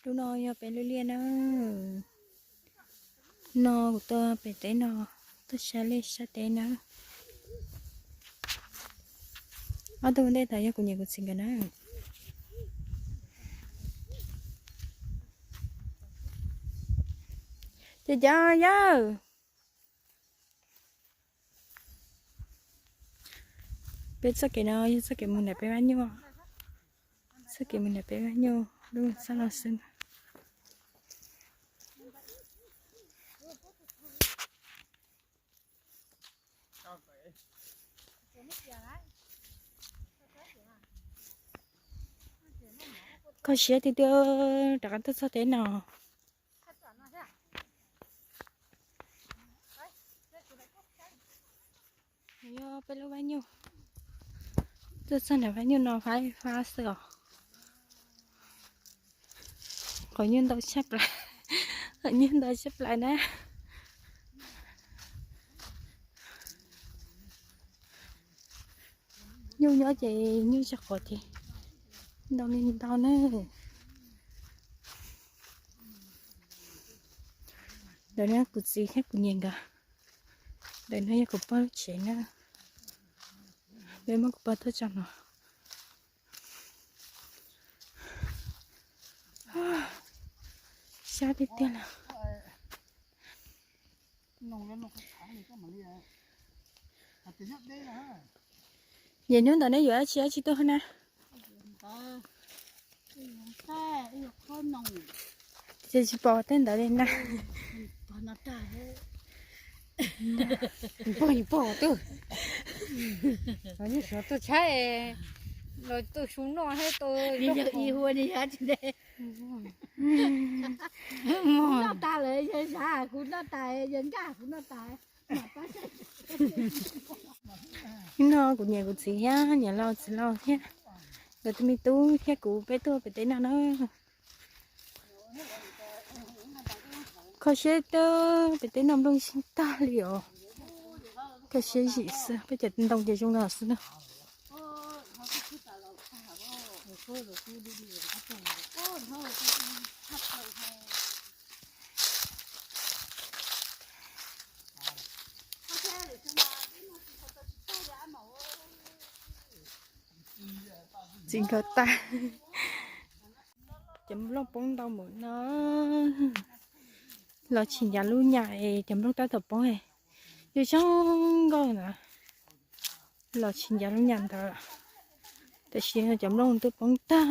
Lub no yog peb lub liaj na. No kuv tuaj pem teb no, tuaj saib liaj saib teb na. Ob tug ntej tod yog kuv niam kuv txiv nkawd na. Ces cov yawg, peb txoj kev no yog txoj kev mus nram peb vaj nyuj. Txoj kev mus nram peb vaj nyuj lub txoj no xwb. Kho siab tiag tiag, rov qab tuaj txog teb no. Yog peb lub vaj nyuj, tuaj txog nram vaj nyuj no fab fab xwb os. Qhov nyuj ntau tshaj plaws, qhov nyuj ntau tshaj plaws na. Nyuj nyob ces nyuj tsis qhuav ces ntau li ntau na. Ntawm no kuv txiv thiab kuv niam nkawd. Ntawm no yog kuv pog lub tsev na. Peb muab kuv pog tuaj tso no. Sab tiag tiag lawm. Yam hnub ntawd neb yuav dab tsi dab tsi tuaj na? Ces tsis pom tej ntawd li na. Pog pog tuaj, tuaj tshaib los tuaj su noj thiab tuaj. Noj tas lawm yawg, kuv noj tas, yawg nkaj kuv noj tas. Hnub no kuv niam kuv txiv thiab niam laus txiv laus thiab nkawd tus me tub thiab kuv peb tuaj pem teb no na. Kho siab tiag, pem teb no nplooj sib tag li os. Kho siab zim xwb, peb cov ntoo ces zoo no xwb na. Txiv nkawd tag. Cov nplooj poob ntau mus no. Los tsis ncav lub nyam es cov nplooj tab tom poob. Yus zoo nkauj ntawd los tsis ncav lub nyam ntawd. Tam sim no cov nplooj twb poob tag,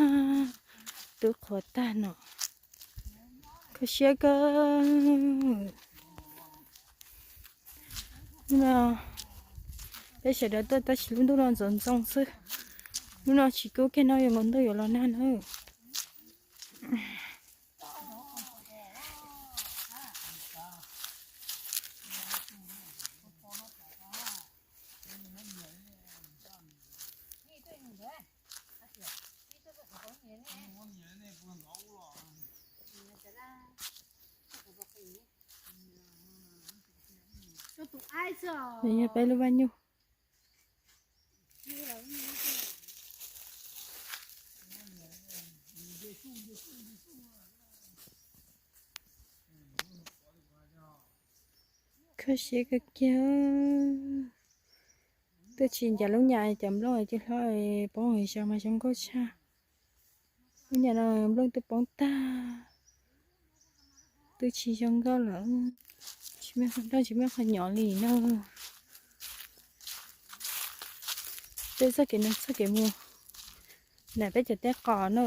twb qhuav tag no. Kho siab kawg. Hnub no peb sawv daws tuaj tab sis lub ntuj no ntxoov ntxoo xwb. Hnub no tsis kub kiag no yuav nkaus ntuj yuav los nag na. Yog peb lub vaj nyuj. Kho siab kawg kiag. Twb tsis ncav lub nyam cov nplooj cig hlob poob hauv zos mas zoo nkauj tshaj. Lub nyam no nplooj twb poob tag, twb tsis zoo nkauj lawm. Tsis muaj qhov nroj tsis muaj qhov nyom li no. Peb txoj kev no txoj kev mus nram peb cov teb qos na.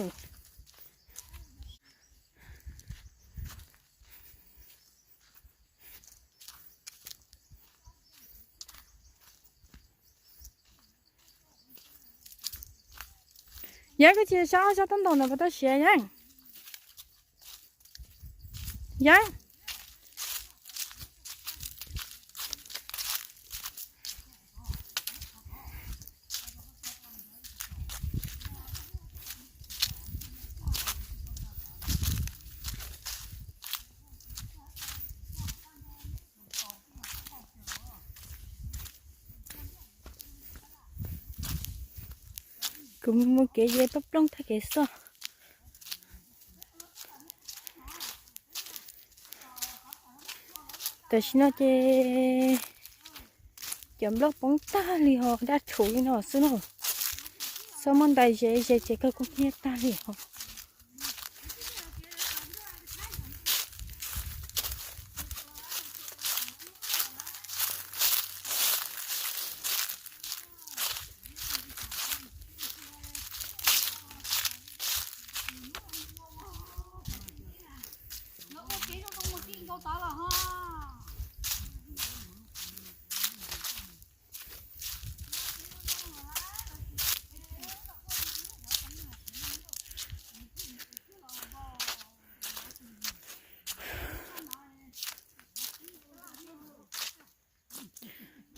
Yeeb, koj tsis saib saib tub ntoo no puas tau siav, Yeeb? Yeeb. Kuv mus kev ze plooj plooj tag kev xwb. Tam sim no ces cov nplooj poob tag li ho daj rhuv li no xwb no. Txhob muab ntais ze ze ces kawg kub hnyiab tag li ho.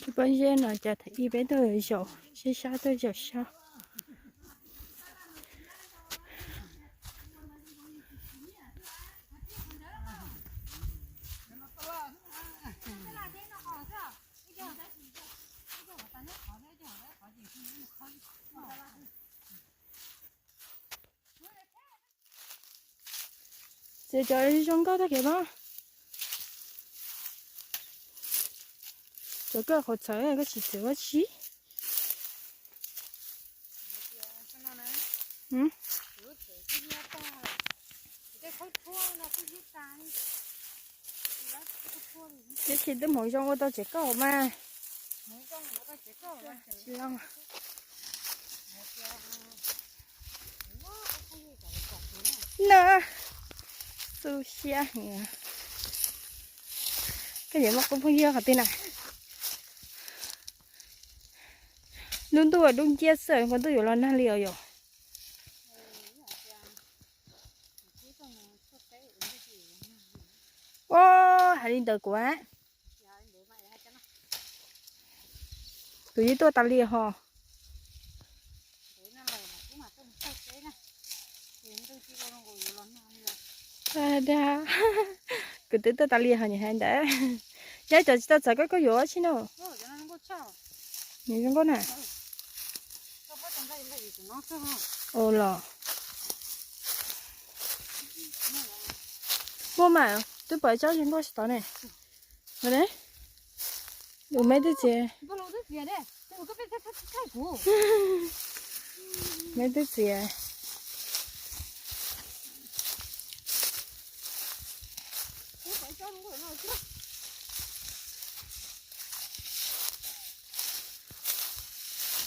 Peb pob zeb no cas thaum ub peb tuaj zaum sab sab tuaj zaum sab. Txiav cov zoo nkauj tag kev mas. Cov koj qhov txawv koj tsis txiav ua tsi. Tsis tsis twb hmoov zoo ua tau tsev koj mas. Na, xu siab heev. Koj yuav muaj qub phooj ywg qhov twg na? Lub ntuj dub nciab xwb, ntuj yuav los nag li os yom. Ua, hais li ntawd kuv. Kuv yeej tuaj tas li ho. Dag, kuv twb tuaj tas li ho nyias hais ntawd. Yog cov tsis tau txawv koj koj yuav ua tsi no? Nws zoo nkauj na. Ua los muaj mas, twb pom tsob zoo nkauj tsis tau ne. Ua ne, ua me twb txiav. Me twb txiav.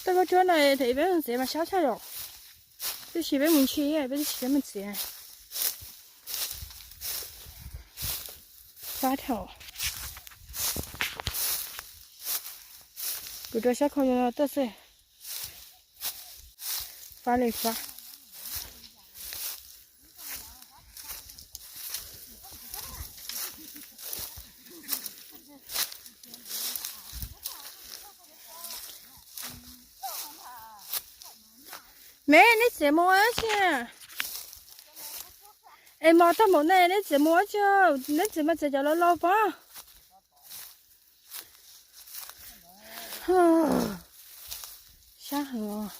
Tej koj tsuab no thaum peb mus txiav mas sab tshaj yom. Tab sis peb mus ntshi peb twb tsis peb mus txiav. Sab dhau. Kuv rau sab khau no tuaj xwb. Fab li fab. Me, neb txiav mus ua tsi? Es mos tag npaum ne, neb txiav mus ua tsi? Neb txiav mas txiav cov laus laus pov. Sab heev os.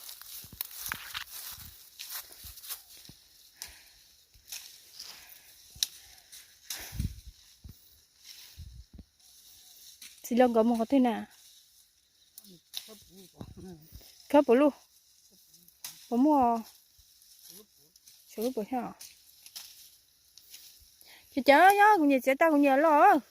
Txiv laus nkawd mus qhov twg na? Khawb puas luj? Puas muaj? Ces cov nyob kuv nyiam txiav tau kuv nyiam los.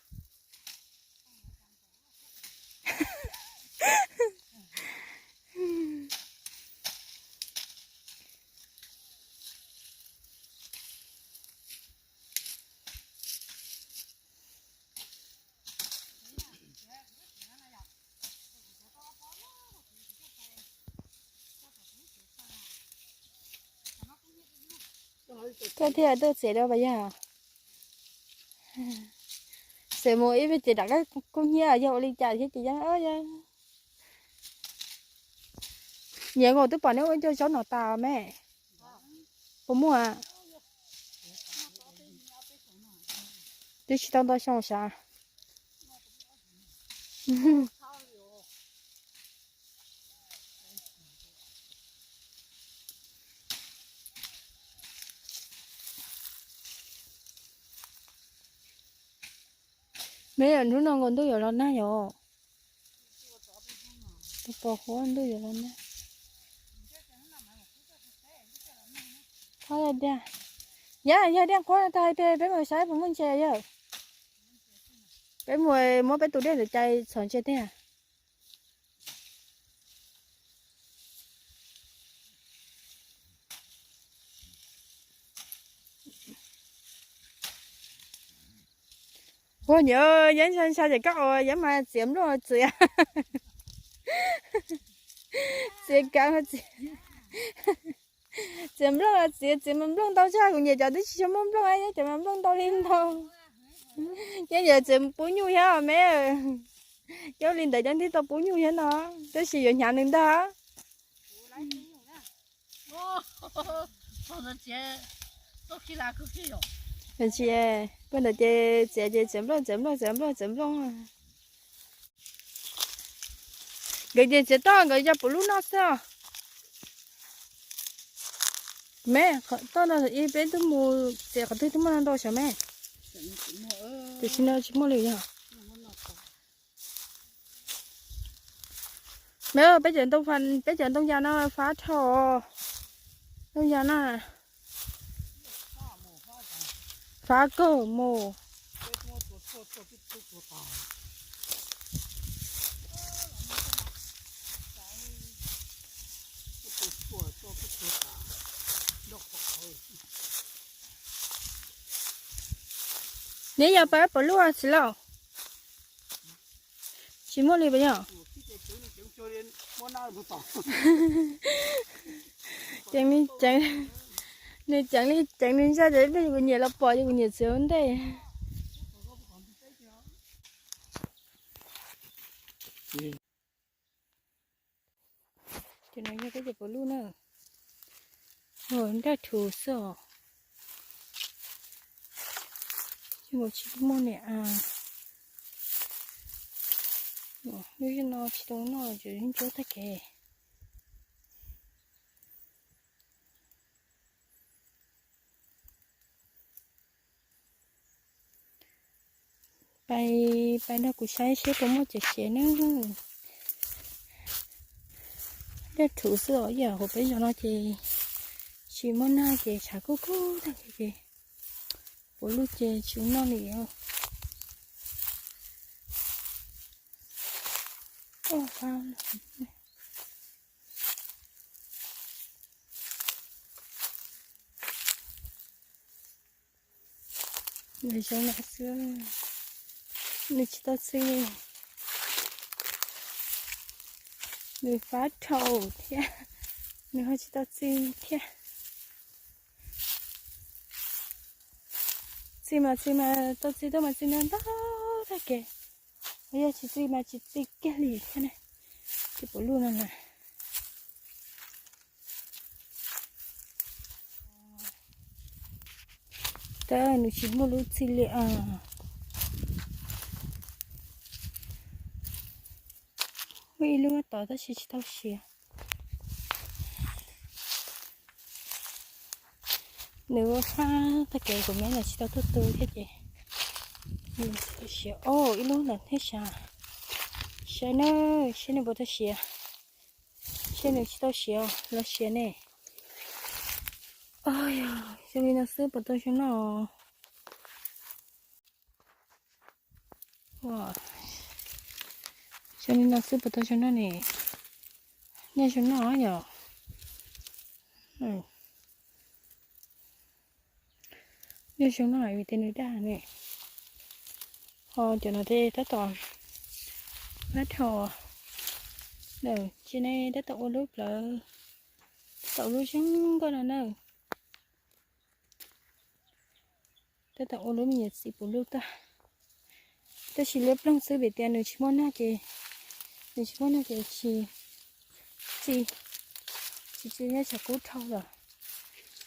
Koj thiaj tuaj txiav rau pas yog. Txiav mus ib pliag ces rov qab kub hnyiab yog ua li cas thiab ces yog. Nyiam nkaus twb pom neb ua ib co zaub no tas me. Puas muaj? Twb tsis tau ntau xyoo sav. Me, hnub no nkaus ntuj yuav los nag yom? Pos huab ntuj yuav los nag. Thov tiag, yog tias qhuav tag peb mus saib puas muaj ntses yawg. Peb mus muab peb tus dej ntawd cais txhom ntses tiag. Ua nyuam, yeeb ntshai ntshai ces koj ua yeeb mas txiav nplooj txiav. Txiav kav txiav, txiav nplooj txiav, txiav mas nplooj ntau tshaj, kuv nyiam cov twb tsis tshua muaj nplooj, nyob cov mas nplooj ntau li ntau. Yeej yog txiav pub nyuj thiab me. Cov li ntawd cov ntig tau pub nyuj thiab no, tab sis yuav hnyav nws ntag. Tsis, pog ntawd ces txiav ces txiav nplooj txiav nplooj txiav nplooj txiav nplooj. Nkawd ces txiav toj nkawd cov puav lub noj xwb os. Me, toj no ib peb twb mus txiav qhov twg twb muaj no ntau xyov me. Tiam sis no tsis muaj li yog. Me, peb cov ntoo, peb cov ntoo yas no fab dhau. Ntoo yas no fab kawg mus. Neb yog pab puav lub txiv lauj? Tsis muaj li puas yog? Ceev li ceev, nws ceev li ceev, nws ntshai ces kuv nyiam los pom ces kuv nyiam txiav ua ntej. Ces no yog peb cov puav lub na, nraj thuv xwb os. Tsis muaj niam, lub zej no tsis tau noj, tsuas ntsuab tag kev. Pais, pais nrog kuv saib seb puas muaj cov siav na. Dej thuv xwb os, yam hauv peb zos no ces tsis muaj nag ces tshav kub kub tag ces puav lub ces tsis noj li os. Nws zoo no xwb, nws tsis tau txi, nws fab dhau thiab, nws ho tsis tau txi thiab. Txi mas txi mas tau txi tuaj mas txi ntau ntau tag kev, yog tsis txi mas tsis txi kiag li thiab ne. Ces puav lub no na. Tab nws tsis muaj lub txi li os. Muaj ib lub tod tab sis tsis tau siav. Nws ua fab tag kev kuv me ntawd tsis tau tuaj tu thiab ces nws tsis tau siav. Ib lub ntawd thiab sav, saib na, saib nws puas tau siav. Saib nws tsis tau siav los siav ne. Yog zoo li no xwb puas tau zoo noj? Zoo li no xwb puas tau zoo noj ne? Nyaj zoo noj yom. Nyaj zoo noj vim tias nws daj ne. Ho cov no tej tab tom, tab tom, tsis ne, tab tom ua lub plawv, tab tom ua lub zoo nkauj no na. Tab tom ua lub me nyuam txiv puav lub tag. Tab sis liab ploog xwb vim tias nws tsis muaj nag ces, nws tsis muaj nag ces tsis txi, tsis txi nyob tshav kub dhau lawm.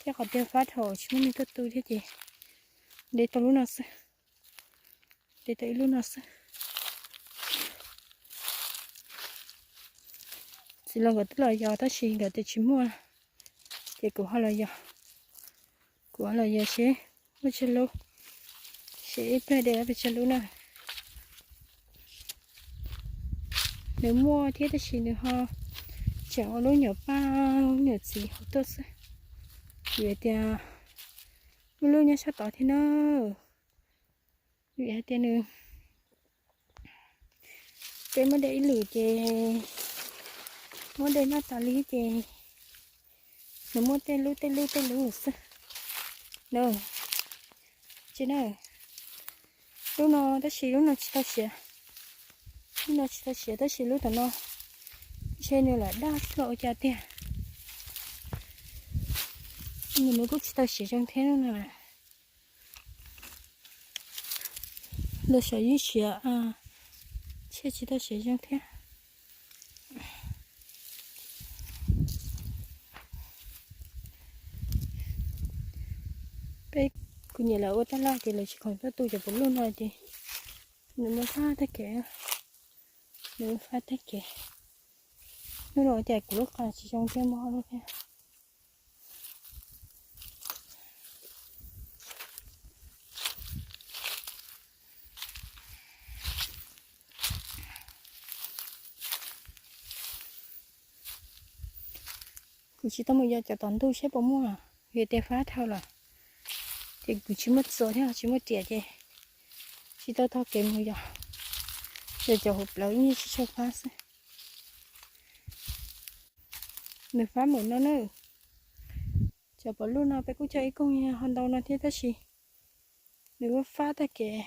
Thiab qhov tiag fab dhau tsis muaj neeg tuaj tu thiab ces de tau lub no xwb. De tau ib lub no xwb. Txiv laus nkawd twb los yos tab sis nkawd tias tsis muaj, ces kuv ho los yos. Kuv ho los yos seb muaj tsawg lub, seb ib pliag de pes tsawg lub na. Nws muaj thiab tab sis nws ho tseem ua lub nyuam paj lub nyuam txiv hauv tuaj xwb. Vim tias muaj lub nyob sab tod thiab na. Vim hais tias nws, peb muab de ib lwm ces, muab de noj tas li ces nws muaj tej lub tej lub tej lub xwb. Ces na, lub no tab sis lub no tsis tau siav. Lub no tsis tau siav tab sis lub tom no ntshe nws lam daj los ua cas tiag. Nws kuj tsis tau siav zoo thiab no. Los saum yeej siav, ntshe tsis tau siav zoo thiab. Peb, kuv niam lawv ua taj laj ces lawv tsis khoom tuaj tu cov puav luj no ces nws muab fab tag kev, nws muab fab tag kev. Hnub no ua cas kuv lub qa tsis zoo thiab mog thiab. Kuv tsis tau mus yos cov tom ntug seb puas muaj, vim tias fab dhau lawm. Ces kuv tsis muaj txuas thiab tsis muaj riam ces tsis tau taug kev mus yos. Ces cov hauv plawv yeej tsis tshua fab xwb. Nws fab mus no na. Cov puav luj no peb kuj cog ib koog ho ntau no thiab tab sis nws kuj fab tag kev.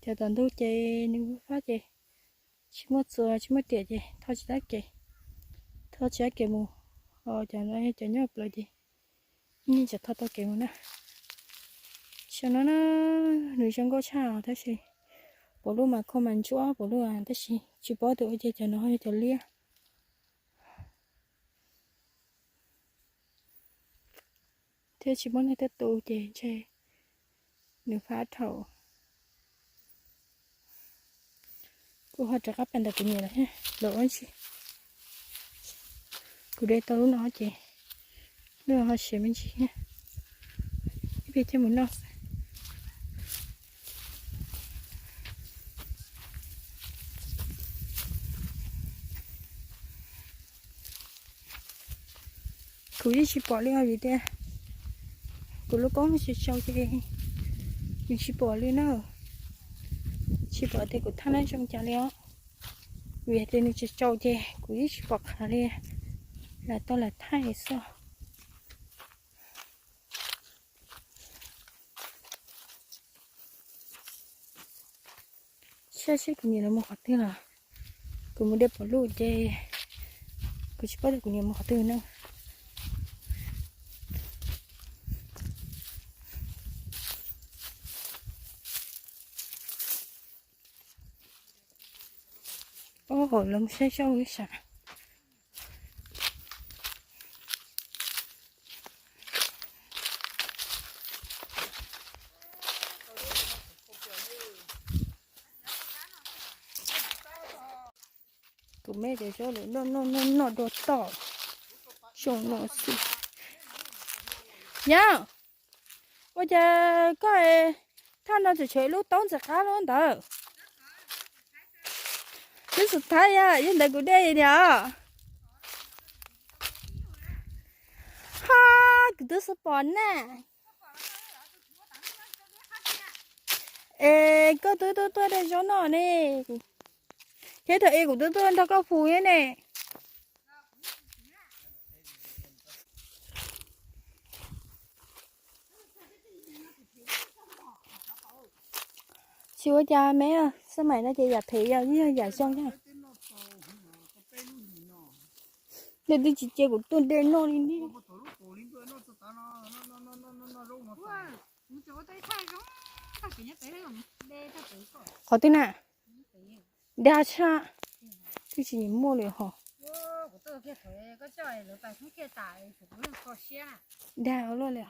Cov tom ntug ces nws kuj fab ces tsis muaj txuas tsis muaj riam ces thov tsis tab kev, thov tsis tab kev mus. Ho cov no cov nyob plawv ces yeej tsis tau taug kev mus na. Xyoo no na, nws zoo nkauj tshaj tab sis puav luj mas kho mas ntsuab puav luj tab sis tsis paub tias ua cas cov no yog cov liab. Thiab tsis muaj neeg tuaj tu ces ntshe nws fab dhau. Kuv ho rov qab pais ntawm kuv niam lawv, lawv ua ntsis. Kuv de tau lub no ces lub no ho siav me ntsis thiab. Ib pliag coj mus noj xwb. Kuv yeej tsis pom li os vim tias kuv lub koob tsis tsau ces nws tsis pom li na. Tsis pom tias kuv thaij na zoo cas li os. Vim tias nws tsis tsau ces kuv yeej tsis pom qhov li. Lam tau lam thaij xwb. Saib seb kuv niam lawv mus qhov twg lawm. Kuv mus de puav luj ces kuv tsis paub tias kuv niam mus qhov twg na. Lawv mus saib saib ib sab. Kuv me cov zaub lawm noj noj noj noj dua toj. Xyoo no xwb. Yog, ua cas koj thaj no tseem tshuav ib lub taub ntxim qab lub ntawd? Lub xus thaiv yog, yog ntawd kuv de tiag. Ha, kuv twb xav pom na. Es koj twb tuaj tuaj de zaub noj ne. Thiab thaum ub kuv twb tuaj nrog koj hu thiab ne. Tsis ua cas me, xab maim no ces yam phem yog yam zoo thiab. Leej twg tsis cia kuv tuaj de noj li ne. Qhov twg na? Dag tshaj. Twb tsis muaj li ho. Dag luaj li.